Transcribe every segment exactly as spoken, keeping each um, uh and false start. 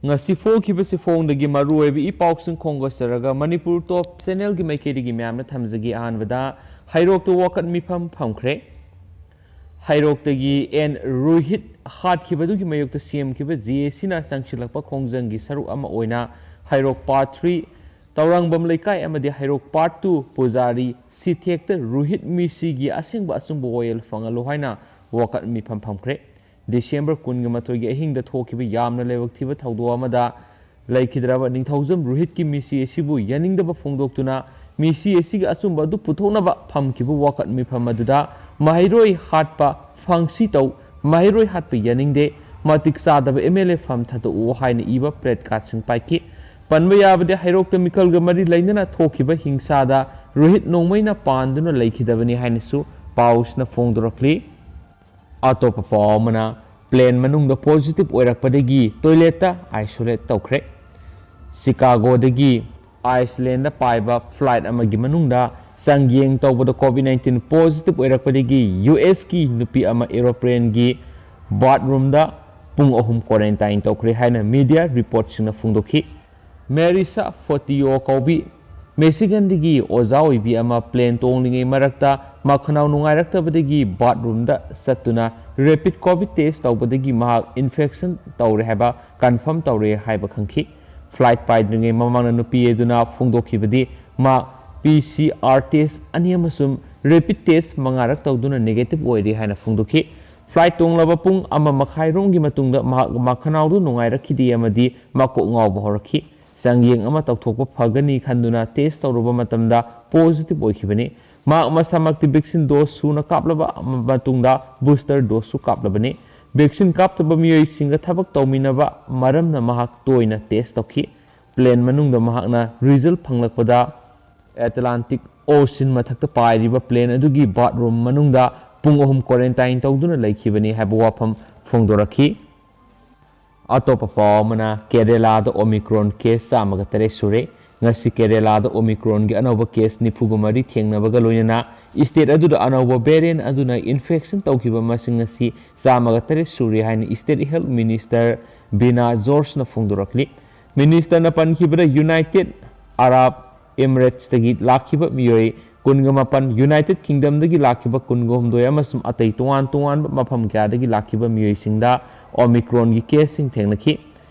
ꯉꯁꯤ ꯐꯣꯡꯈꯤꯕꯁꯤ ꯐꯣꯡꯗꯒꯤ ꯃꯔꯨꯑꯣꯏꯕ ꯏ ꯄꯥꯎꯁꯤꯡ ꯈꯣꯝꯒꯠꯆꯔꯒ ꯃꯅꯤꯄꯨꯔ ꯇꯣꯞ ꯆꯦꯅꯦꯜꯒꯤ ꯃꯥꯏꯀꯩꯗꯒꯤ ꯃꯌꯥꯝꯅ ꯊꯝꯖꯒꯦ꯫ ꯑꯍꯥꯟꯕꯗ ꯍꯩꯔꯣꯛꯇ ꯋꯥꯀꯠ ꯃꯤꯐꯝ ꯐꯝꯈ꯭ꯔꯦ꯫ ꯍꯩꯔꯣꯛꯇꯒꯤ ꯑꯦꯟ ꯔꯣꯍꯤꯠ ꯍꯥꯠꯈꯤꯕꯗꯨꯒꯤ ꯃꯥꯌꯣꯛꯇ ꯁꯦꯝꯈꯤꯕ ꯖꯦ ꯑꯦ ꯁꯤꯅ ꯆꯪꯁꯤꯜꯂꯛꯄ ꯈꯣꯡꯖꯪꯒꯤ ꯁꯔꯨꯛ ꯑꯃ ꯑꯣꯏꯅ ꯍꯩꯔꯣꯛ ꯄꯥꯔꯠ ꯊ꯭ꯔꯤ ꯇꯧꯔꯥꯡꯕꯝ ꯂꯩꯀꯥꯏ ꯑꯃꯗꯤ ꯍꯩꯔꯣꯛ ꯄꯥꯔꯠ ꯇꯨ ꯄꯨꯖꯥꯔꯤ ꯁꯤꯊꯦꯛꯇ ꯔꯣꯍꯤꯠ ꯃꯤꯁꯤꯒꯤ ꯑꯁꯦꯡꯕ ꯑꯆꯨꯝꯕ ꯋꯥꯌꯦꯜ ꯐꯪꯍꯜꯂꯨ ꯍꯥꯏꯅ ꯋꯥꯀꯠ ꯃꯤꯐꯝ ꯐꯝꯈ꯭ꯔꯦ꯫ ꯗꯤꯁꯦꯝꯕꯔ ꯀꯨꯟꯒ ꯃꯥꯊꯣꯏꯒꯤ ꯑꯍꯤꯡꯗ ꯊꯣꯛꯈꯤꯕ ꯌꯥꯝꯅ ꯂꯥꯏꯕꯛ ꯊꯤꯕ ꯊꯧꯗꯣꯛ ꯑꯃꯗ ꯂꯩꯈꯤꯗ꯭ꯔꯕ ꯅꯤꯡꯊꯧꯖꯝ ꯔꯣꯍꯤꯠꯀꯤ ꯃꯤꯁꯤ ꯑꯁꯤꯕꯨ ꯌꯥꯅꯤꯡꯗꯕ ꯐꯣꯡꯗꯣꯛꯇꯨꯅ ꯃꯤꯁꯤ ꯑꯁꯤꯒꯤ ꯑꯆꯨꯝꯕ ꯑꯗꯨ ꯄꯨꯊꯣꯛꯅꯕ ꯐꯝꯈꯤꯕ ꯋꯥꯀꯠ ꯃꯤꯐꯝ ꯑꯗꯨꯗ ꯃꯍꯩꯔꯣꯏ ꯍꯥꯠꯄ ꯐꯪꯁꯤ ꯇꯧ, ꯃꯍꯩꯔꯣꯏ ꯍꯥꯠꯄ ꯌꯥꯅꯤꯡꯗꯦ, ꯃꯇꯤꯛ ꯆꯥꯗꯕ ꯑꯦꯝ ꯑꯦꯜ ꯑꯦ ꯐꯝ ꯊꯥꯗꯣꯛꯎ ꯍꯥꯏꯅ ꯏꯕ ꯄ꯭ꯂꯦꯠ ꯀꯥꯔꯗꯁꯤꯡ ꯄꯥꯏꯈꯤ꯫ ꯄꯟꯕ ꯌꯥꯕꯗꯤ ꯍꯩꯔꯣꯛꯇ ꯃꯤꯈꯜꯒ ꯃꯔꯤ ꯂꯩꯅꯅ ꯊꯣꯛꯈꯤꯕ ꯍꯤꯡꯁꯥꯗ ꯔꯣꯍꯤꯠ ꯅꯣꯡꯃꯩꯅ ꯄꯥꯟꯗꯨꯅ ꯂꯩꯈꯤꯗꯕꯅꯤ ꯍꯥꯏꯅꯁꯨ ꯄꯥꯎꯁꯤꯅ ꯐꯣꯡꯗꯣꯔꯛꯂꯤ꯫ ꯑꯇꯣꯞꯄ ꯄꯥꯎ ꯑꯃꯅ, ꯄ꯭ꯂꯦꯟ ꯃꯅꯨꯡꯗ ꯄꯣꯖꯤꯇꯤꯚ ꯑꯣꯏꯔꯛꯄꯗꯒꯤ ꯇꯣꯏꯂꯦꯠꯇ ꯑꯥꯏꯁꯣꯂꯦꯠ ꯇꯧꯈ꯭ꯔꯦ꯫ ꯁꯤꯀꯥꯒꯣꯗꯒꯤ ꯑꯥꯏꯁꯂꯦꯟꯗ ꯄꯥꯏꯕ ꯐ꯭ꯂꯥꯏꯠ ꯑꯃꯒꯤ ꯃꯅꯨꯡꯗ ꯆꯥꯡꯌꯦꯡ ꯇꯧꯕꯗ ꯀꯣꯚꯤꯗ ꯅꯥꯏꯟꯇꯤꯟ ꯄꯣꯖꯤꯇꯤꯚ ꯑꯣꯏꯔꯛꯄꯗꯒꯤ ꯌꯨ ꯑꯦꯁꯀꯤ ꯅꯨꯄꯤ ꯑꯃ ꯑꯦꯔꯣꯄ꯭ꯂꯦꯟꯒꯤ ꯕꯥꯠꯔꯨꯝꯗ ꯄꯨꯡ ꯑꯍꯨꯝ ꯀ꯭ꯋꯥꯔꯦꯟꯇꯥꯏꯟ ꯇꯧꯈ꯭ꯔꯦ ꯍꯥꯏꯅ ꯃꯤꯗꯤꯌꯥ ꯔꯤꯄꯣꯔꯠꯁꯤꯡꯅ ꯐꯣꯡꯗꯣꯛꯈꯤ꯫ ꯃꯦꯔꯤꯁꯥ ꯐꯣꯇꯤꯌꯣ ꯀꯧꯕꯤ ꯃꯦꯁꯤꯒꯟꯗꯒꯤ ꯑꯣꯖꯥ ꯑꯣꯏꯕꯤ ꯑꯃ ꯄ꯭ꯂꯦꯟ ꯇꯣꯡꯂꯤꯉꯩ ꯃꯔꯛꯇ ꯃꯈꯅꯥꯎ ꯅꯨꯡꯉꯥꯏꯔꯛꯇꯕꯗꯒꯤ ꯕꯥꯠꯔꯨꯝꯗ ꯆꯠꯇꯨꯅ ꯔꯦꯄꯤꯗ ꯀꯣꯚꯤꯗ ꯇꯦꯁ ꯇꯧꯕꯗꯒꯤ ꯃꯍꯥꯛ ꯏꯟꯐꯦꯛꯁꯟ ꯇꯧꯔꯦ ꯍꯥꯏꯕ ꯀꯟꯐꯥꯔꯝ ꯇꯧꯔꯦ ꯍꯥꯏꯕ ꯈꯪꯈꯤ꯫ ꯐ꯭ꯂꯥꯏꯠ ꯄꯥꯏꯗ꯭ꯔꯤꯉꯩ ꯃꯃꯥꯡꯗ ꯅꯨꯄꯤ ꯑꯗꯨꯅ ꯐꯣꯡꯗꯣꯛꯈꯤꯕꯗꯤ ꯃꯍꯥꯛ ꯄꯤ ꯁꯤ ꯑꯥꯔ ꯇꯦꯁ ꯑꯅꯤ ꯑꯃꯁꯨꯡ ꯔꯦꯄꯤꯗ ꯇꯦꯁ ꯃꯉꯥꯔꯛ ꯇꯧꯗꯨꯅ ꯅꯦꯒꯦꯇꯤꯚ ꯑꯣꯏꯔꯦ ꯍꯥꯏꯅ ꯐꯣꯡꯗꯣꯛꯈꯤ꯫ ꯐ꯭ꯂꯥꯏꯠ ꯇꯣꯡꯂꯕ ꯄꯨꯡ ꯑꯃ ꯃꯈꯥꯏ ꯔꯣꯝꯒꯤ ꯃꯇꯨꯡꯗ ꯃꯍꯥꯛ ꯃꯈꯅꯥꯎꯗꯨ ꯅꯨꯡꯉꯥꯏꯔꯛꯈꯤꯗꯦ ꯑꯃꯗꯤ ꯃꯀꯣꯛ ꯉꯥꯎꯕ ꯍꯧꯔꯛꯈꯤ꯫ ꯆꯥꯡꯌꯦꯡ ꯑꯃ ꯇꯧꯊꯣꯛꯄ ꯐꯒꯅꯤ ꯈꯟꯗꯨꯅ ꯇꯦꯁ ꯇꯧꯔꯨꯕ ꯃꯇꯝꯗ ꯄꯣꯖꯤꯇꯤꯚ ꯑꯣꯏꯈꯤꯕꯅꯤ꯫ ꯃꯍꯥꯛ ꯃꯁꯥꯃꯛꯇꯤ ꯚꯦꯛꯁꯤꯟ ꯗꯣꯁ ꯁꯨꯅ ꯀꯥꯞꯂꯕ ꯃꯇꯨꯡꯗ ꯕꯨꯁꯇꯔ ꯗꯣꯁꯁꯨ ꯀꯥꯞꯂꯕꯅꯤ꯫ ꯚꯦꯛꯁꯤꯟ ꯀꯥꯞꯇꯕ ꯃꯤꯑꯣꯏꯁꯤꯡꯒ ꯊꯕꯛ ꯇꯧꯃꯤꯟꯅꯕ ꯃꯔꯝꯅ ꯃꯍꯥꯛ ꯇꯣꯏꯅ ꯇꯦꯁ ꯇꯧꯈꯤ꯫ ꯄ꯭ꯂꯦꯟ ꯃꯅꯨꯡꯗ ꯃꯍꯥꯛꯅ ꯔꯤꯖꯜ ꯐꯪꯂꯛꯄꯗ ꯑꯦꯠꯂꯥꯟꯇꯤꯛ ꯑꯣꯁꯤꯟ ꯃꯊꯛꯇ ꯄꯥꯏꯔꯤꯕ ꯄ꯭ꯂꯦꯟ ꯑꯗꯨꯒꯤ ꯕꯥꯠꯔꯨꯝ ꯃꯅꯨꯡꯗ ꯄꯨꯡ ꯑꯍꯨꯝ ꯀ꯭ꯋꯥꯔꯦꯟꯇꯥꯏꯟ ꯇꯧꯗꯨꯅ ꯂꯩꯈꯤꯕꯅꯤ ꯍꯥꯏꯕ ꯋꯥꯐꯝ ꯐꯣꯡꯗꯣꯔꯛꯈꯤ꯫ ꯑꯇꯣꯞꯄ ꯄꯥꯎ ꯑꯃꯅ, ꯀꯦꯔꯦꯂꯥꯗ ꯑꯣꯃꯤꯀ꯭ꯔꯣꯟ ꯀꯦꯁ ꯆꯥꯝꯃꯒ ꯇꯔꯦꯠ ꯁꯨꯔꯦ꯫ ꯉꯁꯤ ꯀꯦꯔꯦꯂꯥꯗ ꯑꯣꯃꯤꯀ꯭ꯔꯣꯟꯒꯤ ꯑꯅꯧꯕ ꯀꯦꯁ ꯅꯤꯐꯨꯒ ꯃꯔꯤ ꯊꯦꯡꯅꯕꯒ ꯂꯣꯏꯅꯅ ꯏꯁꯇꯦꯠ ꯑꯗꯨꯗ ꯑꯅꯧꯕ ꯚꯦꯔꯤꯌꯦꯟ ꯑꯗꯨꯅ ꯏꯟꯐꯦꯛꯁꯟ ꯇꯧꯈꯤꯕ ꯃꯁꯤꯡ ꯑꯁꯤ ꯆꯥꯝꯃꯒ ꯇꯔꯦꯠ ꯁꯨꯔꯦ ꯍꯥꯏꯅ ꯏꯁꯇꯦꯠ ꯍꯦꯜꯊ ꯃꯤꯅꯤꯁꯇꯔ ꯕꯤꯅꯥ ꯖꯣꯔꯖꯅ ꯐꯣꯡꯗꯣꯔꯛꯂꯤ꯫ ꯃꯤꯅꯤꯁꯇꯔꯅ ꯄꯟꯈꯤꯕꯗ ꯌꯨꯅꯥꯏꯇꯦꯗ ꯑꯔꯥꯕ ꯏꯃꯤꯔꯦꯠꯁꯇꯒꯤ ꯂꯥꯛꯈꯤꯕ ꯃꯤꯑꯣꯏ ꯀꯨꯟꯒ ꯃꯥꯄꯟ, ꯌꯨꯅꯥꯏꯇꯦꯗ ꯀꯤꯡꯗꯝꯗꯒꯤ ꯂꯥꯛꯈꯤꯕ ꯀꯨꯟꯒ ꯍꯨꯝꯗꯣꯏ ꯑꯃꯁꯨꯡ ꯑꯇꯩ ꯇꯣꯉꯥꯟ ꯇꯣꯉꯥꯟꯕ ꯃꯐꯝ ꯀꯌꯥꯗꯒꯤ ꯂꯥꯛꯈꯤꯕ ꯃꯤꯑꯣꯏꯁꯤꯡꯗ ꯑꯣꯃꯤꯀ꯭ꯔꯣꯟꯒꯤ ꯀꯦꯁꯁꯤꯡ ꯊꯦꯡꯅꯈꯤ꯫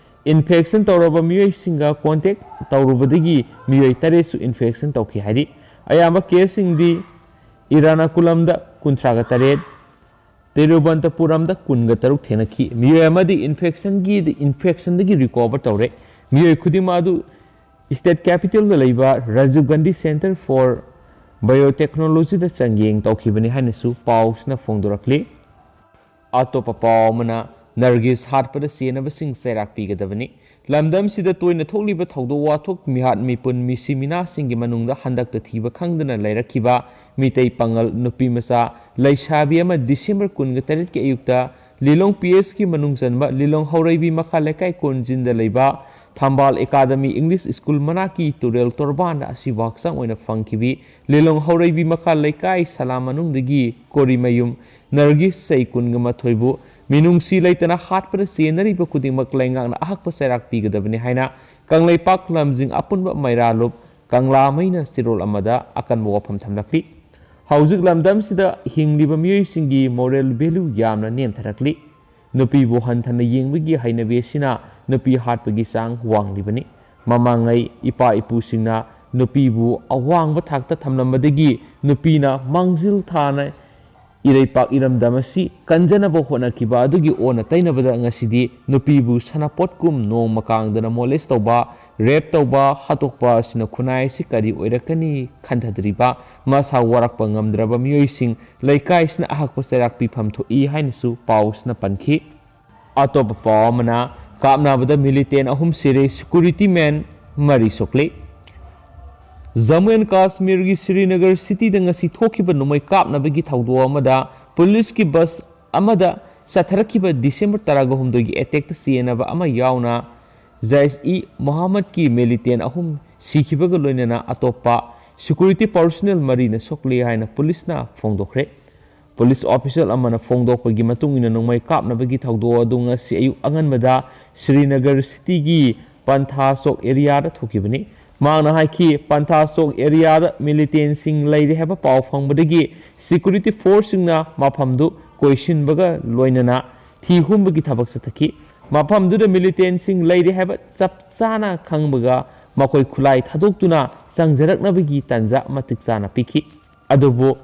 ꯏꯟꯐꯦꯛꯁꯟ ꯇꯧꯔꯕ ꯃꯤꯑꯣꯏꯁꯤꯡꯒ ꯀꯣꯟꯇꯦꯛ ꯇꯧꯔꯨꯕꯗꯒꯤ ꯃꯤꯑꯣꯏ ꯇꯔꯦꯠꯁꯨ ꯏꯟꯐꯦꯛꯁꯟ ꯇꯧꯈꯤ ꯍꯥꯏꯔꯤ꯫ ꯑꯌꯥꯝꯕ ꯀꯦꯁꯁꯤꯡꯗꯤ ꯏꯔꯥꯅꯥꯀꯨꯂꯝꯗ ꯀꯨꯟꯊ꯭ꯔꯥꯒ ꯇꯔꯦꯠ, ꯇꯤꯔꯨꯕꯟꯇꯄꯨꯔꯝꯗ ꯀꯨꯟꯒ ꯇꯔꯨꯛ ꯊꯦꯡꯅꯈꯤ꯫ ꯃꯤꯑꯣꯏ ꯑꯃꯗꯤ ꯏꯟꯐꯦꯛꯁꯟꯒꯤ, ꯏꯟꯐꯦꯛꯁꯟꯗꯒꯤ ꯔꯤꯀꯣꯚꯔ ꯇꯧꯔꯦ꯫ ꯃꯤꯑꯣꯏ ꯈꯨꯗꯤꯡꯃꯛ ꯑꯗꯨ ꯁ꯭ꯇꯦꯠ ꯀꯦꯄꯤꯇꯦꯜꯗ ꯂꯩꯕ ꯔꯥꯖꯤꯕ ꯒꯥꯟꯙꯤ ꯁꯦꯟꯇꯔ ꯐꯣꯔ ꯕꯥꯏꯑꯣꯇꯦꯛꯅꯣꯂꯣꯖꯤꯗ ꯆꯥꯡꯌꯦꯡ ꯇꯧꯈꯤꯕꯅꯤ ꯍꯥꯏꯅꯁꯨ ꯄꯥꯎꯁꯤꯅ ꯐꯣꯡꯗꯣꯔꯛꯂꯤ꯫ ꯑꯇꯣꯞꯄ ꯄꯥꯎ ꯑꯃꯅ, ꯅꯔꯒꯤꯁ ꯍꯥꯠꯄꯗ ꯆꯦꯟꯅꯕꯁꯤꯡ ꯆꯩꯔꯥꯛ ꯄꯤꯒꯗꯕꯅꯤ꯫ ꯂꯝꯗꯝꯁꯤꯗ ꯇꯣꯏꯅ ꯊꯣꯛꯂꯤꯕ ꯊꯧꯗꯣꯛ ꯋꯥꯊꯣꯛ, ꯃꯤꯍꯥꯠ ꯃꯤꯄꯨꯟ, ꯃꯤꯁꯤ ꯃꯤꯅꯥꯁꯤꯡꯒꯤ ꯃꯅꯨꯡꯗ ꯍꯟꯗꯛꯇ ꯊꯤꯕ ꯈꯪꯗꯅ ꯂꯩꯔꯛꯈꯤꯕ ꯃꯤꯇꯩ ꯄꯥꯉꯜ ꯅꯨꯄꯤ ꯃꯆꯥ ꯂꯩꯁꯥꯕꯤ ꯑꯃ ꯗꯤꯁꯦꯝꯕꯔ ꯀꯨꯟꯒ ꯇꯔꯦꯠꯀꯤ ꯑꯌꯨꯛꯇ ꯂꯤꯂꯣꯡ ꯄꯤ ꯑꯦꯁꯀꯤ ꯃꯅꯨꯡ ꯆꯟꯕ ꯂꯤꯂꯣꯡ ꯍꯧꯔꯩꯕꯤ ꯃꯈꯥ ꯂꯩꯀꯥꯏ ꯀꯣꯟꯖꯤꯟꯗ ꯂꯩꯕ ꯊꯝꯕꯥꯜ ꯑꯦꯀꯥꯗꯃꯤ ꯏꯪꯂꯤꯁ ꯁ꯭ꯀꯨꯜ ꯃꯅꯥꯛꯀꯤ ꯇꯨꯔꯦꯜ ꯇꯣꯔꯕꯥꯟꯗ ꯑꯁꯤꯕ ꯍꯛꯆꯥꯡ ꯑꯣꯏꯅ ꯐꯪꯈꯤꯕꯤ ꯂꯤꯂꯣꯡ ꯍꯧꯔꯩꯕꯤ ꯃꯈꯥ ꯂꯩꯀꯥꯏ ꯁꯂꯥꯝ ꯃꯅꯨꯡꯗꯒꯤ ꯀꯣꯔꯤꯃꯌꯨꯝ ꯅꯔꯒꯤꯁ ꯆꯍꯤ ꯀꯨꯟꯒ ꯃꯥꯊꯣꯏꯕꯨ ꯃꯤꯅꯨꯡꯁꯤ ꯂꯩꯇꯅ ꯍꯥꯠꯄꯗ ꯆꯦꯟꯅꯔꯤꯕ ꯈꯨꯗꯤꯡꯃꯛ ꯂꯩꯉꯥꯛꯅ ꯑꯍꯛꯄ ꯆꯩꯔꯥꯛ ꯄꯤꯒꯗꯕꯅꯤ ꯍꯥꯏꯅ ꯀꯪꯂꯩꯄꯥꯛ ꯂꯝꯖꯤꯡ ꯑꯄꯨꯟꯕ ꯃꯩꯔꯥꯂꯨꯞ ꯀꯪꯂꯥꯃꯩꯅ ꯆꯦꯔꯣꯜ ꯑꯃꯗ ꯑꯀꯟꯕ ꯋꯥꯐꯝ ꯊꯝꯂꯛꯂꯤ꯫ ꯍꯧꯖꯤꯛ ꯂꯝꯗꯝꯁꯤꯗ ꯍꯤꯡꯂꯤꯕ ꯃꯤꯑꯣꯏꯁꯤꯡꯒꯤ moral value ꯌꯥꯝꯅ ꯅꯦꯝꯊꯔꯛꯂꯤ꯫ ꯅꯨꯄꯤꯕꯨ ꯍꯟꯊꯅ ꯌꯦꯡꯕꯒꯤ ꯍꯩꯅꯕꯤ ꯑꯁꯤꯅ ꯅꯨꯄꯤ ꯍꯥꯠꯄꯒꯤ ꯆꯥꯡ ꯋꯥꯡꯂꯤꯕꯅꯤ꯫ ꯃꯃꯥꯡꯉꯩ ꯏꯄꯥ ꯏꯄꯨꯁꯤꯡꯅ ꯅꯨꯄꯤꯕꯨ ꯑꯋꯥꯡꯕ ꯊꯥꯛꯇ ꯊꯝꯂꯝꯕꯗꯒꯤ ꯅꯨꯄꯤꯅ ꯃꯥꯡꯖꯤꯜ ꯊꯥꯅ ꯏꯔꯩꯄꯥꯛ ꯏꯔꯝꯗꯝ ꯑꯁꯤ ꯀꯟꯖꯅꯕ ꯍꯣꯠꯅꯈꯤꯕ ꯑꯗꯨꯒꯤ ꯑꯣꯟꯅ ꯇꯩꯅꯕꯗ ꯉꯁꯤꯗꯤ ꯅꯨꯄꯤꯕꯨ ꯁꯅꯥꯄꯣꯠꯀꯨꯝ ꯅꯣꯡꯃ ꯀꯥꯡꯗꯅ molest ꯇꯧꯕ, rape ꯇꯧꯕ, ꯍꯥꯠꯇꯣꯛꯄ ꯑꯁꯤꯅ ꯈꯨꯟꯅꯥꯏ ꯑꯁꯤ ꯀꯔꯤ ꯑꯣꯏꯔꯛꯀꯅꯤ ꯈꯟꯊꯗ꯭ꯔꯤꯕ ꯃꯁꯥ ꯋꯥꯔꯛꯄ ꯉꯝꯗ꯭ꯔꯕ ꯃꯤꯑꯣꯏꯁꯤꯡ ꯂꯩꯀꯥꯏꯁꯤꯅ ꯑꯍꯛꯄ ꯆꯩꯔꯥꯛ ꯄꯤꯐꯝ ꯊꯣꯛꯏ ꯍꯥꯏꯅꯁꯨ ꯄꯥꯎꯁꯤꯅ ꯄꯟꯈꯤ꯫ ꯑꯇꯣꯞꯄ ꯄꯥꯎ ꯑꯃꯅ, ꯀꯥꯞꯅꯕꯗ militant ꯑꯍꯨꯝ ꯁꯤꯔꯦ, security man ꯃꯔꯤ ꯁꯣꯛꯂꯦ꯫ ꯖꯝꯃꯨ ꯑꯦꯟ ꯀꯥꯁꯃꯤꯔꯒꯤ ꯁ꯭ꯔꯤꯅꯒꯔ ꯁꯤꯇꯤꯗ ꯉꯁꯤ ꯊꯣꯛꯈꯤꯕ ꯅꯣꯡꯃꯩ ꯀꯥꯞꯅꯕꯒꯤ ꯊꯧꯗꯣꯛ ꯑꯃꯗ ꯄꯨꯂꯤꯁꯀꯤ ꯕꯁ ꯑꯃꯗ ꯆꯠꯊꯔꯛꯈꯤꯕ ꯗꯤꯁꯦꯝꯕꯔ ꯇꯔꯥꯒ ꯍꯨꯝꯗꯣꯏꯒꯤ ꯑꯦꯇꯦꯛꯇ ꯆꯦꯟꯅꯕ ꯑꯃ ꯌꯥꯎꯅ ꯖꯩꯁ ꯏ ꯃꯣꯍꯥꯃꯗꯀꯤ militant ꯑꯍꯨꯝ ꯁꯤꯈꯤꯕꯒ ꯂꯣꯏꯅꯅ ꯑꯇꯣꯞꯄ security personnel ꯃꯔꯤꯅ ꯁꯣꯛꯂꯦ ꯍꯥꯏꯅ ꯄꯨꯂꯤꯁꯅ ꯐꯣꯡꯗꯣꯛꯈ꯭ꯔꯦ꯫ ꯄꯨꯂꯤꯁ ꯑꯣꯐꯤꯁꯤꯌꯦꯜ ꯑꯃꯅ ꯐꯣꯡꯗꯣꯛꯄꯒꯤ ꯃꯇꯨꯡ ꯏꯟꯅ, ꯅꯣꯡꯃꯩ ꯀꯥꯞꯅꯕꯒꯤ ꯊꯧꯗꯣꯛ ꯑꯗꯨ ꯉꯁꯤ ꯑꯌꯨꯛ ꯑꯉꯟꯕꯗ ꯁ꯭ꯔꯤꯅꯒꯔ ꯁꯤꯇꯤꯒꯤ ꯄꯟꯊꯥ ꯆꯣꯛ ꯑꯦꯔꯤꯌꯥꯗ ꯊꯣꯛꯈꯤꯕꯅꯤ꯫ ꯃꯍꯥꯛꯅ ꯍꯥꯏꯈꯤ, ꯄꯟꯊꯥ ꯆꯣꯛ ꯑꯦꯔꯤꯌꯥꯗ ꯃꯤꯂꯤꯇꯦꯟꯁꯤꯡ ꯂꯩꯔꯦ ꯍꯥꯏꯕ ꯄꯥꯎ ꯐꯪꯕꯗꯒꯤ ꯁꯦꯀ꯭ꯌꯨꯔꯤꯇꯤ ꯐꯣꯔꯁꯁꯤꯡꯅ ꯃꯐꯝꯗꯨ ꯀꯣꯏꯁꯤꯟꯕꯒ ꯂꯣꯏꯅꯅ ꯊꯤ ꯍꯨꯝꯕꯒꯤ ꯊꯕꯛ ꯆꯠꯊꯈꯤ꯫ ꯃꯐꯝꯗꯨꯗ ꯃꯤꯂꯤꯇꯦꯟꯁꯤꯡ ꯂꯩꯔꯦ ꯍꯥꯏꯕ ꯆꯞ ꯆꯥꯅ ꯈꯪꯕꯒ ꯃꯈꯣꯏ ꯈꯨꯠꯂꯥꯏ ꯊꯥꯗꯣꯛꯇꯨꯅ ꯆꯪꯖꯔꯛꯅꯕꯒꯤ ꯇꯥꯟꯖꯥ ꯃꯇꯤꯛ ꯆꯥꯅ ꯄꯤꯈꯤ꯫ ꯑꯗꯨꯕꯨ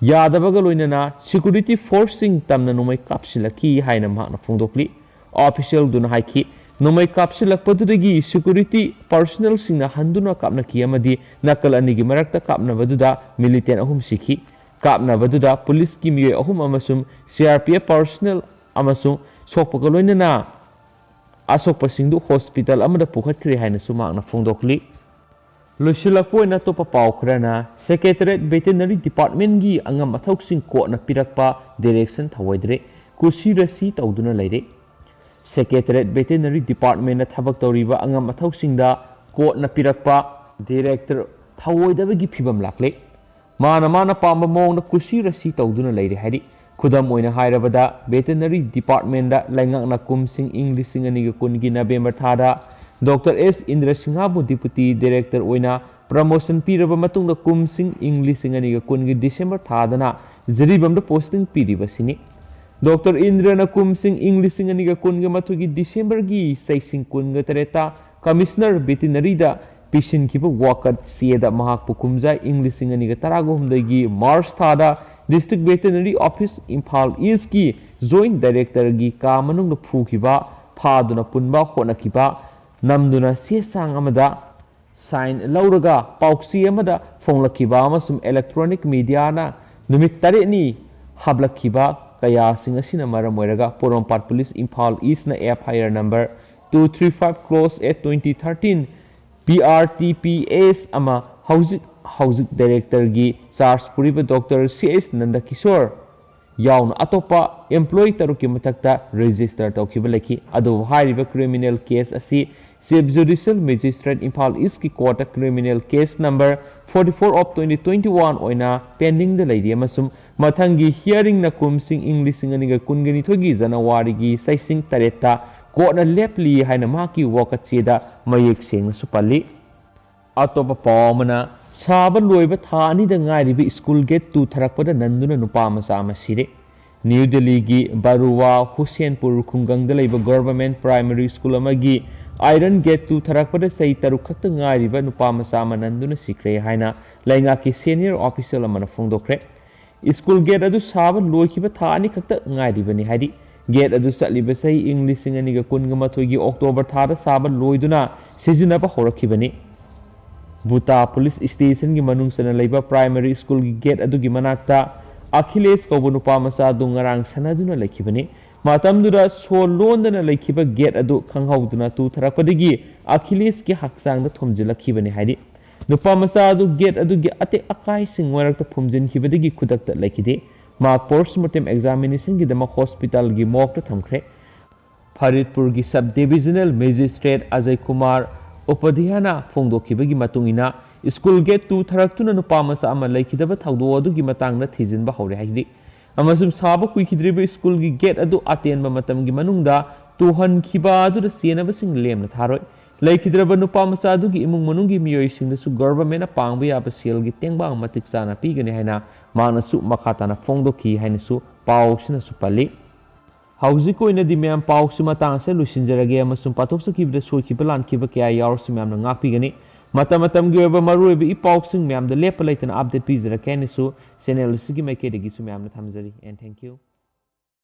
ꯌꯥꯗꯕꯒ ꯂꯣꯏꯅꯅ ꯁꯦꯀ꯭ꯌꯨꯔꯤꯇꯤ ꯐꯣꯔꯁꯁꯤꯡ ꯇꯝꯅ ꯅꯣꯡꯃꯩ ꯀꯥꯞꯁꯤꯜꯂꯛꯈꯤ ꯍꯥꯏꯅ ꯃꯍꯥꯛꯅ ꯐꯣꯡꯗꯣꯛꯂꯤ꯫ ꯑꯣꯐꯤꯁꯤꯌꯦꯜꯗꯨꯅ ꯍꯥꯏꯈꯤ, ꯅꯣꯡꯃꯩ ꯀꯥꯞꯁꯤꯜꯂꯛꯄꯗꯨꯗꯒꯤ ꯁꯦꯀ꯭ꯌꯨꯔꯤꯇꯤ ꯄꯔꯁꯅꯦꯜꯁꯤꯡꯅ ꯍꯟꯗꯨꯅ ꯀꯥꯞꯅꯈꯤ ꯑꯃꯗꯤ ꯅꯥꯀꯜ ꯑꯅꯤꯒꯤ ꯃꯔꯛꯇ ꯀꯥꯞꯅꯕꯗꯨꯗ ꯃꯤꯂꯤꯇꯦꯟ ꯑꯍꯨꯝ ꯁꯤꯈꯤ꯫ ꯀꯥꯞꯅꯕꯗꯨꯗ ꯄꯨꯂꯤꯁꯀꯤ ꯃꯤꯑꯣꯏ ꯑꯍꯨꯝ ꯑꯃꯁꯨꯡ C R P F personal ꯑꯃꯁꯨꯡ ꯁꯣꯛꯄꯒ ꯂꯣꯏꯅꯅ ꯑꯁꯣꯛꯄꯁꯤꯡꯗꯨ ꯍꯣꯁꯄꯤꯇꯥꯜ ꯑꯃꯗ ꯄꯨꯈꯠꯈ꯭ꯔꯦ ꯍꯥꯏꯅꯁꯨ ꯃꯍꯥꯛꯅ ꯐꯣꯡꯗꯣꯛꯂꯤ꯫ ꯂꯣꯏꯁꯤꯜꯂꯛꯄ ꯑꯣꯏꯅ ꯑꯇꯣꯞꯄ ꯄꯥꯎ ꯈꯔꯅ, ꯁꯦꯀ꯭ꯔꯦꯇꯦꯔꯤꯌꯦꯠ ꯚꯦꯇꯦꯅꯔꯤ ꯗꯤꯄꯥꯔꯠꯃꯦꯟꯒꯤ ꯑꯉꯝ ꯑꯊꯧꯁꯤꯡ ꯀꯣꯔꯠꯅ ꯄꯤꯔꯛꯄ ꯗꯤꯔꯦꯛꯁꯟ ꯊꯧꯑꯣꯏꯗ꯭ꯔꯦ, ꯀꯨꯁꯤ ꯔꯁꯤ ꯇꯧꯗꯨꯅ ꯂꯩꯔꯦ꯫ ꯁꯦꯀ꯭ꯔꯦꯇꯦꯔꯤꯌꯦꯠ ꯚꯦꯇꯦꯅꯔꯤ ꯗꯤꯄꯥꯔꯠꯃꯦꯟꯅ ꯊꯕꯛ ꯇꯧꯔꯤꯕ ꯑꯉꯝ ꯑꯊꯧꯁꯤꯡꯗ ꯀꯣꯔꯠꯅ ꯄꯤꯔꯛꯄ ꯗꯤꯔꯦꯛꯇꯔ ꯊꯧꯑꯣꯏꯗꯕꯒꯤ ꯐꯤꯕꯝ ꯂꯥꯛꯂꯦ꯫ ꯃꯥꯅ ꯃꯥꯅ ꯄꯥꯝꯕ ꯃꯑꯣꯡꯗ ꯀꯨꯁꯤ ꯔꯁꯤ ꯇꯧꯗꯨꯅ ꯂꯩꯔꯦ ꯍꯥꯏꯔꯤ꯫ ꯈꯨꯗꯝ ꯑꯣꯏꯅ ꯍꯥꯏꯔꯕꯗ, ꯚꯦꯇꯦꯅꯔꯤ ꯗꯤꯄꯥꯔꯠꯃꯦꯟꯗ ꯂꯩꯉꯥꯛꯅ ꯀꯨꯝꯁꯤꯡ ꯏꯪ ꯂꯤꯁꯤꯡ ꯑꯅꯤꯒ ꯀꯨꯟꯒꯤ ꯅꯕꯦꯝꯕꯔ ꯊꯥꯗ ꯗꯣꯛꯇꯔ ꯑꯦꯁ ꯏꯟꯗ꯭ꯔ ꯁꯤꯡꯍꯕꯨ ꯗꯤꯄꯨꯇꯤ ꯗꯤꯔꯦꯛꯇꯔ ꯑꯣꯏꯅ ꯄ꯭ꯔꯃꯣꯁꯟ ꯄꯤꯔꯕ ꯃꯇꯨꯡꯗ ꯀꯨꯝꯁꯤꯡ ꯏꯪ ꯂꯤꯁꯤꯡ ꯑꯅꯤꯒ ꯀꯨꯟꯒꯤ ꯗꯤꯁꯦꯝꯕꯔ ꯊꯥꯗꯅ ꯖꯤꯔꯤꯕꯥꯝꯗ ꯄꯣꯁꯇꯤꯡ ꯄꯤꯔꯤꯕꯁꯤꯅꯤ꯫ ꯗꯣꯛꯇꯔ ꯏꯟꯗ꯭ꯔꯅ ꯀꯨꯝꯁꯤꯡ ꯏꯪ ꯂꯤꯁꯤꯡ ꯑꯅꯤꯒ ꯀꯨꯟꯒ ꯃꯥꯊꯣꯏꯒꯤ ꯗꯤꯁꯦꯝꯕꯔꯒꯤ ꯆꯩꯁꯤꯡ ꯀꯨꯟꯒ ꯇꯔꯦꯠꯇ ꯀꯃꯤꯁꯅꯔ ꯚꯦꯇꯤꯅꯔꯤꯗ ꯄꯤꯁꯤꯟꯈꯤꯕ ꯋꯥꯀꯠ ꯆꯦꯗ ꯃꯍꯥꯛꯄꯨ ꯀꯨꯝꯖꯥ ꯏꯪ ꯂꯤꯁꯤꯡ ꯑꯅꯤꯒ ꯇꯔꯥꯒ ꯍꯨꯝꯗꯣꯏꯒꯤ ꯃꯥꯔꯆ ꯊꯥꯗ ꯗꯤꯁꯇ꯭ꯔꯤꯛ ꯚꯦꯇꯤꯅꯔꯤ ꯑꯣꯐꯤꯁ ꯏꯝꯐꯥꯜ ꯏꯁꯀꯤ ꯖꯣꯏꯟꯠ ꯗꯥꯏꯔꯦꯛꯇꯔꯒꯤ ꯀꯥ ꯃꯅꯨꯡꯗ ꯐꯨꯈꯤꯕ, ꯐꯥꯗꯨꯅ ꯄꯨꯟꯕ ꯍꯣꯠꯅꯈꯤꯕ, ꯅꯝꯗꯨꯅ ꯆꯦ ꯆꯥꯡ ꯑꯃꯗ ꯁꯥꯏꯟ ꯂꯧꯔꯒ ꯄꯥꯎꯆꯦ ꯑꯃꯗ ꯐꯣꯡꯂꯛꯈꯤꯕ ꯑꯃꯁꯨꯡ ꯏꯂꯦꯛꯇ꯭ꯔꯣꯅꯤꯛ ꯃꯤꯗꯤꯌꯥꯅ ꯅꯨꯃꯤꯠ ꯇꯔꯦꯠꯅꯤ ꯍꯥꯞꯂꯛꯈꯤꯕ ꯀꯌꯥꯁꯤꯡ ꯑꯁꯤꯅ ꯃꯔꯝ ꯑꯣꯏꯔꯒ ꯄꯣꯔꯣꯝꯄꯥꯠ ꯄꯨꯂꯤꯁ ꯏꯝꯐꯥꯜ ꯏꯁꯅ F I R number two three five close at twenty thirteen P R T P S ꯑꯃ ꯍꯧꯖꯤꯛ ꯍꯧꯖꯤꯛ ꯗꯥꯏꯔꯦꯛꯇꯔꯒꯤ ꯆꯥꯔꯖ ꯄꯨꯔꯤꯕ ꯗꯣꯛꯇꯔ ꯁꯤ ꯑꯦꯁ ꯅꯟꯗꯀꯤꯁꯣꯔ ꯌꯥꯎꯅ ꯑꯇꯣꯞꯄ ꯑꯦꯝꯄ꯭ꯂꯣꯌꯤ ꯇꯔꯨꯛꯀꯤ ꯃꯊꯛꯇ ꯔꯦꯖꯤꯁꯇꯔ ꯇꯧꯈꯤꯕ ꯂꯩꯈꯤ꯫ ꯑꯗꯨꯕꯨ ꯍꯥꯏꯔꯤꯕ ꯀ꯭ꯔꯤꯃꯤꯅꯦꯜ ꯀꯦꯁ ꯑꯁꯤ ꯆꯤꯐ ꯖꯨꯗꯤꯁꯤꯌꯦꯜ ꯃꯦꯖꯤꯁꯇ꯭ꯔꯦꯠ ꯏꯝꯐꯥꯜ ꯏꯁꯀꯤ ꯀꯣꯔꯠꯇ criminal case number forty four of twenty twenty one ꯑꯣꯏꯅ pendingꯗ ꯂꯩꯔꯤ ꯑꯃꯁꯨꯡ ꯃꯊꯪꯒꯤ hearingꯅ ꯀꯨꯝꯁꯤꯡ ꯏꯪ ꯂꯤꯁꯤꯡ ꯑꯅꯤꯒ ꯀꯨꯟꯒ ꯅꯤꯊꯣꯏꯒꯤ ꯖꯅꯋꯥꯔꯤꯒꯤ ꯆꯩꯁꯤꯡ ꯇꯔꯦꯠꯇ ꯀꯣꯔꯠꯅ ꯂꯦꯞꯂꯤ ꯍꯥꯏꯅ ꯃꯍꯥꯛꯀꯤ ꯋꯥꯀꯠ ꯆꯦꯗ ꯃꯌꯦꯛ ꯁꯦꯡꯅꯁꯨ ꯄꯜꯂꯤ꯫ ꯑꯇꯣꯞꯄ ꯄꯥꯎ ꯑꯃꯅ, ꯁꯥꯕ ꯂꯣꯏꯕ ꯊꯥ ꯑꯅꯤꯗ ꯉꯥꯏꯔꯤꯕ ꯁ꯭ꯀꯨꯜ ꯒꯦꯠ ꯇꯨꯊꯔꯛꯄꯗ ꯅꯟꯗꯨꯅ ꯅꯨꯄꯥ ꯃꯆꯥ ꯑꯃ ꯁꯤꯔꯦ꯫ ꯅ꯭ꯌꯨ ꯗꯦꯜꯂꯤꯒꯤ ꯕꯔꯨꯋꯥ ꯍꯨꯁꯦꯟꯄꯨꯔ ꯈꯨꯡꯒꯪꯗ ꯂꯩꯕ ꯒꯚꯔꯟꯃꯦꯟꯠ ꯄ꯭ꯔꯥꯏꯃꯔꯤ ꯁ꯭ꯀꯨꯜ ꯑꯃꯒꯤ ꯑꯥꯏꯔꯟ ꯒꯦꯠ ꯇꯨꯊꯔꯛꯄꯗ ꯆꯍꯤ ꯇꯔꯨꯛ ꯈꯛꯇ ꯉꯥꯏꯔꯤꯕ ꯅꯨꯄꯥ ꯃꯆꯥ ꯑꯃ ꯅꯟꯗꯨꯅ ꯁꯤꯈ꯭ꯔꯦ ꯍꯥꯏꯅ ꯂꯩꯉꯥꯛꯀꯤ ꯁꯦꯅꯤꯌꯔ ꯑꯣꯐꯤꯁꯤꯌꯦꯜ ꯑꯃꯅ ꯐꯣꯡꯗꯣꯛꯈ꯭ꯔꯦ꯫ ꯁ꯭ꯀꯨꯜ ꯒꯦꯠ ꯑꯗꯨ ꯁꯥꯕ ꯂꯣꯏꯈꯤꯕ ꯊꯥ ꯑꯅꯤ ꯈꯛꯇ ꯉꯥꯏꯔꯤꯕꯅꯤ ꯍꯥꯏꯔꯤ꯫ ꯒꯦꯠ ꯑꯗꯨ ꯆꯠꯂꯤꯕ ꯆꯍꯤ ꯏꯪ ꯂꯤꯁꯤꯡ ꯑꯅꯤꯒ ꯀꯨꯟꯒ ꯃꯥꯊꯣꯏꯒꯤ ꯑꯣꯛꯇꯣꯕꯔ ꯊꯥꯗ ꯁꯥꯕ ꯂꯣꯏꯗꯨꯅ ꯁꯤꯖꯤꯟꯅꯕ ꯍꯧꯔꯛꯈꯤꯕꯅꯤ꯫ ꯕꯨꯇꯥ ꯄꯨꯂꯤꯁ ꯁ꯭ꯇꯦꯁꯟꯒꯤ ꯃꯅꯨꯡ ꯆꯟꯅ ꯂꯩꯕ ꯄ꯭ꯔꯥꯏꯃꯔꯤ ꯁ꯭ꯀꯨꯜꯒꯤ ꯒꯦꯠ ꯑꯗꯨꯒꯤ ꯃꯅꯥꯛꯇ ꯑꯈꯤꯂꯦꯁ ꯀꯧꯕ ꯅꯨꯄꯥ ꯃꯆꯥ ꯑꯗꯨ ꯉꯔꯥꯡ ꯁꯥꯟꯅꯗꯨꯅ ꯂꯩꯈꯤꯕꯅꯤ꯫ ꯃꯇꯝꯗꯨꯗ ꯁꯣ ꯂꯣꯟꯗꯅ ꯂꯩꯈꯤꯕ ꯒꯦꯠ ꯑꯗꯨ ꯈꯪꯍꯧꯗꯅ ꯇꯨꯊꯔꯛꯄꯗꯒꯤ ꯑꯈꯤꯂꯦꯁꯀꯤ ꯍꯛꯆꯥꯡꯗ ꯊꯣꯝꯖꯤꯜꯂꯛꯈꯤꯕꯅꯤ ꯍꯥꯏꯔꯤ꯫ ꯅꯨꯄꯥ ꯃꯆꯥ ꯑꯗꯨ ꯒꯦꯠ ꯑꯗꯨꯒꯤ ꯑꯇꯦꯛ ꯑꯀꯥꯏꯁꯤꯡ ꯃꯔꯛꯇ ꯐꯨꯝꯖꯤꯟꯈꯤꯕꯗꯒꯤ ꯈꯨꯗꯛꯇ ꯂꯩꯈꯤꯗꯦ꯫ ꯃꯍꯥꯛ ꯄꯣꯁꯃꯣꯔꯇꯦꯝ ꯑꯦꯛꯖꯥꯃꯤꯅꯦꯁꯟꯒꯤꯗꯃꯛ ꯍꯣꯁꯄꯤꯇꯥꯜꯒꯤ ꯃꯣꯔꯒꯇ ꯊꯝꯈ꯭ꯔꯦ꯫ ꯐꯔꯤꯗꯄꯨꯔꯒꯤ ꯁꯕ ꯗꯤꯕꯤꯖꯅꯦꯜ ꯃꯦꯖꯤꯁꯇ꯭ꯔꯦꯠ ꯑꯖꯌ ꯀꯨꯃꯥꯔ ꯎꯄꯥꯙ꯭ꯌꯥꯌꯅ ꯐꯣꯡꯗꯣꯛꯈꯤꯕꯒꯤ ꯃꯇꯨꯡ ꯏꯟꯅ, ꯁ꯭ꯀꯨꯜ ꯒꯦꯠ ꯇꯨꯊꯔꯛꯇꯨꯅ ꯅꯨꯄꯥ ꯃꯆꯥ ꯑꯃ ꯂꯩꯈꯤꯗꯕ ꯊꯧꯗꯣꯛ ꯑꯗꯨꯒꯤ ꯃꯇꯥꯡꯗ ꯊꯤꯖꯤꯟꯕ ꯍꯧꯔꯦ ꯍꯥꯏꯔꯤ꯫ ꯑꯃꯁꯨꯡ ꯁꯥꯕ ꯀꯨꯏꯈꯤꯗ꯭ꯔꯤꯕ ꯁ꯭ꯀꯨꯜꯒꯤ ꯒꯦꯠ ꯑꯗꯨ ꯑꯇꯦꯟꯕ ꯃꯇꯝꯒꯤ ꯃꯅꯨꯡꯗ ꯇꯨꯍꯟꯈꯤꯕ ꯑꯗꯨꯗ ꯆꯦꯟꯅꯕꯁꯤꯡ ꯂꯦꯝꯅ ꯊꯥꯔꯣꯏ꯫ ꯂꯩꯈꯤꯗ꯭ꯔꯕ ꯅꯨꯄꯥ ꯃꯆꯥ ꯑꯗꯨꯒꯤ ꯏꯃꯨꯡ ꯃꯅꯨꯡꯒꯤ ꯃꯤꯑꯣꯏꯁꯤꯡꯗꯁꯨ ꯒꯚꯔꯟꯃꯦꯟꯠꯅ ꯄꯥꯡꯕ ꯌꯥꯕ ꯁꯦꯜꯒꯤ ꯇꯦꯡꯕꯥꯡ ꯃꯇꯤꯛ ꯆꯥꯅ ꯄꯤꯒꯅꯤ ꯍꯥꯏꯅ ꯃꯍꯥꯛꯅꯁꯨ ꯃꯈꯥ ꯇꯥꯅ ꯐꯣꯡꯗꯣꯛꯈꯤ ꯍꯥꯏꯅꯁꯨ ꯄꯥꯎꯁꯤꯅꯁꯨ ꯄꯜꯂꯤ꯫ ꯍꯧꯖꯤꯛꯀꯤ ꯑꯣꯏꯅꯗꯤ ꯃꯌꯥꯝ ꯄꯥꯎꯁꯤ ꯃꯇꯥꯡ ꯑꯁꯤꯗ ꯂꯣꯏꯁꯤꯟꯖꯔꯒꯦ ꯑꯃꯁꯨꯡ ꯄꯥꯊꯣꯛꯆꯈꯤꯕꯗ ꯁꯣꯏꯈꯤꯕ ꯂꯥꯟꯈꯤꯕ ꯀꯌꯥ ꯌꯥꯎꯔꯁꯨ ꯃꯌꯥꯝꯅ ꯉꯥꯛꯄꯤꯒꯅꯤ꯫ ꯃꯇꯝ ꯃꯇꯝꯒꯤ ꯑꯣꯏꯕ ꯃꯔꯨꯑꯣꯏꯕ ꯏ ꯄꯥꯎꯁꯤꯡ ꯃꯌꯥꯝꯗ ꯂꯦꯞꯄ ꯂꯩꯇꯅ ꯑꯞꯗꯦꯠ ꯄꯤꯖꯔꯛꯀꯦ ꯍꯥꯏꯅꯁꯨ ꯆꯦꯅꯦꯜ ꯑꯁꯤꯒꯤ ꯃꯥꯏꯀꯩꯗꯒꯤꯁꯨ ꯃꯌꯥꯝꯅ ꯊꯝꯖꯔꯤ꯫ And thank you.